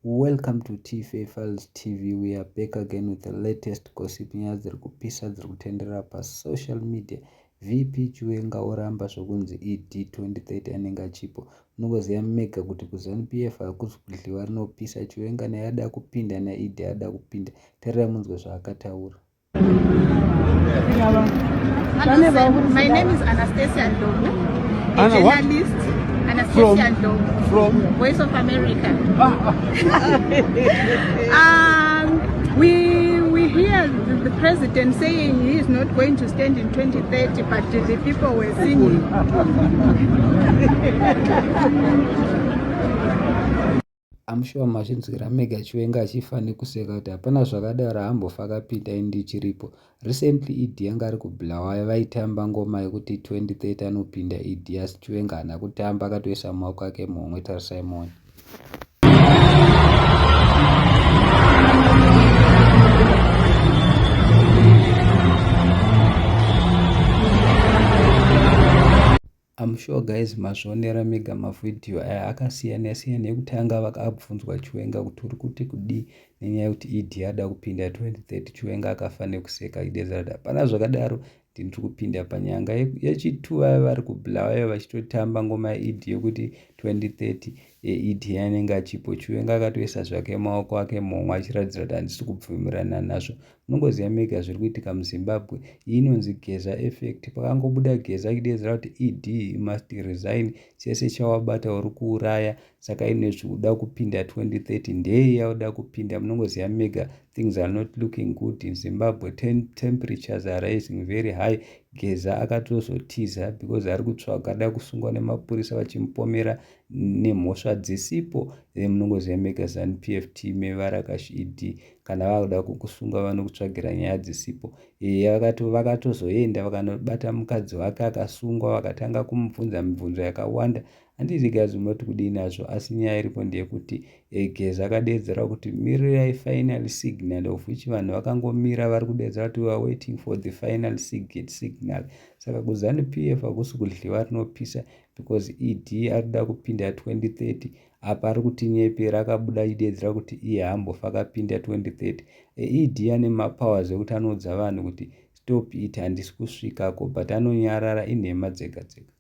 Welcome to TFA Files TV. We are back again with the latest gossip nyaya dziri kupisa dziri kutenderera pasocial media. VP Chiwenga oramba zvokunzi ED 2030 anenge achipo. Munongoziva mega kuti kuZanu PF hakusi kudliwa rinopisa. Chiwenga naye ada kupinda naED ada kupinda. Tererai munzwe zvaakataura. My name is Anastasia Ndlovu, a Anna, what? journalist. Anastasia Ndlovu, From Voice of America. We hear the president saying he is not going to stand in 2030, but the people were singing. I'm sure mazvinzwira mega Chiwenga achifa nekuseka kuti hapana zvakadaro haambofa akapinda ini ndichiripo. Recently ED anga ari kuBulawayo vaitamba ngoma yekuti 2030 anopinda ED asi Chiwenga haana kutamba akatoisa maoko ake muhomwe tarisai muone. I'm sure guys mazvionera mega mavideo aya akasiyana siyana ekutanga vakabvunzwa Chiwenga kuti uri kuti kudii nenyaya yekuti ED ada kupinda 2030 Chiwenga akafa nekuseka achidedzera kuti hapana zvakadaro ndini tiri kupinda panyanga yechitu vaya vari kuBulawayo vachitotamba ngoma yaED yekuti 2030 ED anenge achipo Chiwenga akatoisa zvake maoko ake muhomwe achiratidzira kuti handisi kubvumirana nazvo Munongoziva mega zviri kuitika muZimbabwe. Iyi inonzi Geza effect. Pakangobuda Geza achideedzera kuti ED you must resign chese chawabata uri kuuraya saka ine zvikuda kupinda 2030 ndei yauda kupinda munongoziva mega things are not looking good in Zimbabwe. Temperatures are rising very high. Geza akatozotiza because ari kutsvaga ada kusungwa nemapurisa vachimupomera nemhosva dzisipo. Munongoziva mega Zanu PF team varakashi ED kana vakuda kukusunga vanokutsvagira nyaya dzisipo e, vakatozoenda vakanobata mukadzi wake akasungwa vakatanga kumubvunza mibvunzo yakawanda handizi guys munoti kudii nazvo asi nyaya iripo ndeyekuti e, geza akadeedzera kuti mirirai final signal of which vanhu vakangomira vari kudeedzera kuti weare waiting for the final signal saka kuzanu p f hakusi kudliwa rinopisa because ed arikuda kupinda 2030 Apa ari kutinyepera akabuda achideedzera kuti iye haambofa akapinda 2030. ED ane mapowers ekuti anoudza vanhu kuti stop it handisi kusvikako but anonyarara inhema dzega dzega.